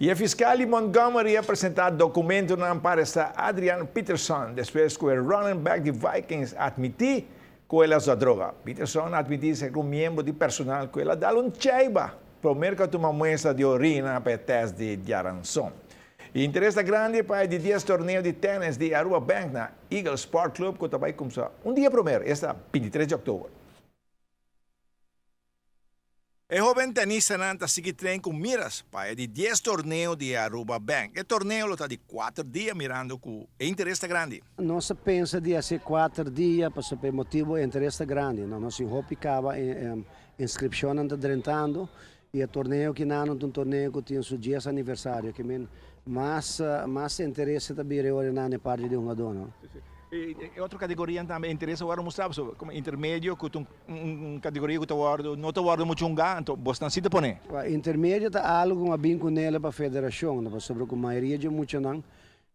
E fiscal di Montgomery a presenta documentonan pa aresta Adrian Peterson despues cu e running back di Vikings admiti cu el a usa droga. Peterson a admiti ser un miembro di personal cu el a dal un chaiba prome cu a tuma muestra di orina pa e test di diaranson. E interes ta grandi pa e di 10 torneo di tennis di Aruba Bank na Eagle Sport Club cu ta bay cuminsa un dia prome, esta 23 di october. E hoben tenistanan ta sigui train cu miras pa e di 10 torneo di Aruba Bank. E torneo lo ta di 4 dia mirando cu e interes ta grandi. Nos a pensa di haci 4 dia pa e motibo interes ta grandi. No, nos hopi caba inscripcion ta drentando y e torneo aki nan un torneo cu tin su 10 aniversario kiermen mas interes ta bira ora na parti di hungado, no? E otro categoria tambe interesa awor mustra como intermedio cu un categoria cu ta wordo no ta wordo mucho hunga, anto bo ta si pone. Intermedio ta algo cu bin cu ne pa federacion, no, sobre cu mayoria di mucha nan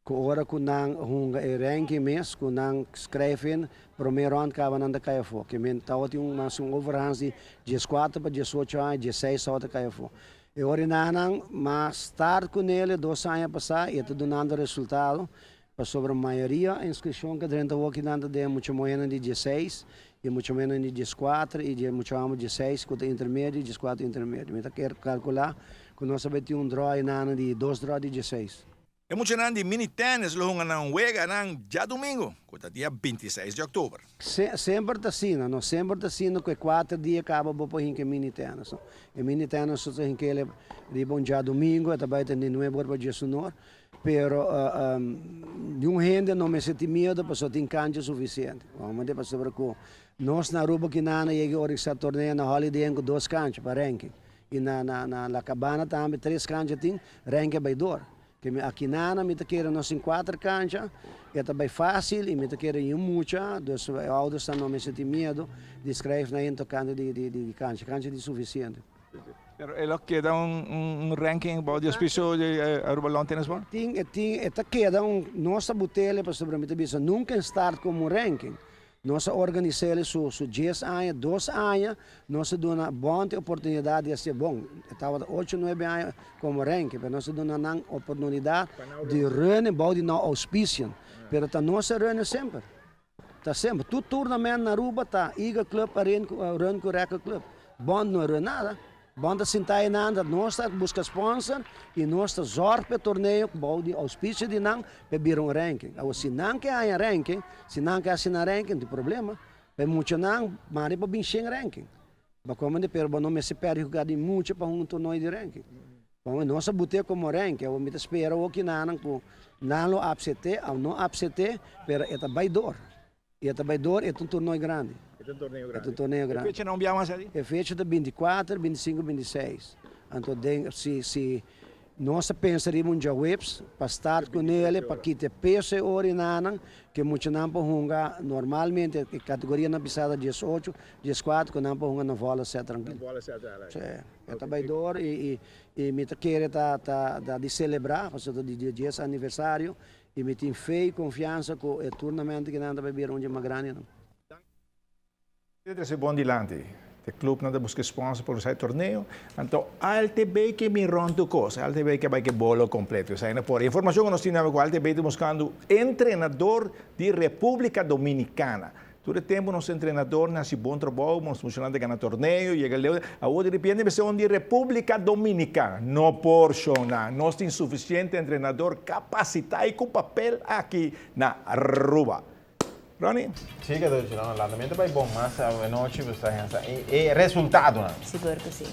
cu ora cu nan hunga e ranking mes cu nan schrijven prome round caba nan ta cay afo, kiermen ta un mas un overhand di 14 pa 18 aña, 16 ta cay afo. E ora nan mas start cu ne 2 aña pasa y ta dunando resultado pa sobre a maioria inscrição que drenta aqui dentro de muito menos de 16 e muito menos de 14 e de muito menos de 16 com intermédio, 14 intermédio. Mi kier calcula cu nos ta tin un draw na di dos draw di 16. E muchanan di mini tennis lo hunga nan wega nan diadomingo, cu ta dia 26 di october. Semper ta asina, no? Semper ta asina cu 4 dia caba bo por hinca mini tennis. No? E mini tennis ta hinca riba un diadomingo, tambe tin di 9 or pa 10 or. Pero ningun hende no mester tin miedo, pasobra tin cancha suficiente. Ban bisa pasobra cu nos na Aruba cu nan yega organisa torneo na Holiday Inn cu dos cancha pa ranking. Y na La Cabana tambe tres cancha tin ranking bay door. Kiermen aki nan mi ta kere nos tin cuater cancha, y ta bay facil y mi ta kere un mucha, dus ouders no mester tin miedo di schrijf na in tocante di cancha, cancha di suficiente. Pero e lo keda un ranking bou di auspicio di Aruba Lawn Tennis Board? Tin, ta keda un, nos a but'e pasobra mi ta bisa nunca start como un ranking. Nos a organisa su 10 aña, 2 aña, nos a duna bon oportunidad di ser bon. Tabata 8, 9 aña como ranking, pero nos a duna nan oportunidad di run bou di nan auspicio. Pero ta nos run semper. Ta semper. Tur tournament na Aruba ta Eagle Club run, run cu Record Club. Bond no run nada. Bond ta sinta nada, nos ta busca sponsor y nos ta zorg pa torneo bou di auspicio di nan pa bira un ranking. Awor si nan kier haya ranking, si nan kier asina ranking, tin problema. Pa mucha nan, mari pa bin ranking. Ma como de pero no mester perde hunga di mucha pa un torneo di ranking. Bon, nos a but'e como ranking, mi ta spera cu nan cu nan lo acepta of no acepta, pero e ta bay door. E ta bay door, e un torneo grandi. E un torneo grandi. E un torneo grandi. E fecha no biaha mas ey? E fecha ta 24, 25, 26. Anto, den, si nos a pensa riba un diahuebs pa start cu ne, pa kita peso ora nan, cu mucha nan por hunga normalmente, categoria na pisada 18, 14, cu nan por hunga na vola set trankil. Bola set. Si, ta bay door y mi ta kere ta di celebra, pasobra di 10 aniversario y mi tin fe y confiansa cu e tournament aki nan ta bay bira un dia mas grandi. No? Esey bon dilanti. E club nan ta busca sponsor pa e torneo. Anto, ALTB kier mi rond cos. ALTB kier bay cu bolo completo. Esey no por. Informacion cu nos tin cu ALTB ta buscando entrenador di Republica Dominicana. Tur tempo nos entrenador a haci bon trabou, nos funcionando gana torneo, yega leu. Awor di repente ta un di Republica Dominicana. No por shona. Nos tin suficiente entrenador capacita y cu papel aki na Aruba. Ronnie? Si, cu no, landamento bay bon, mas anochi bo ta pensa e resultado, no? Sigur cu si.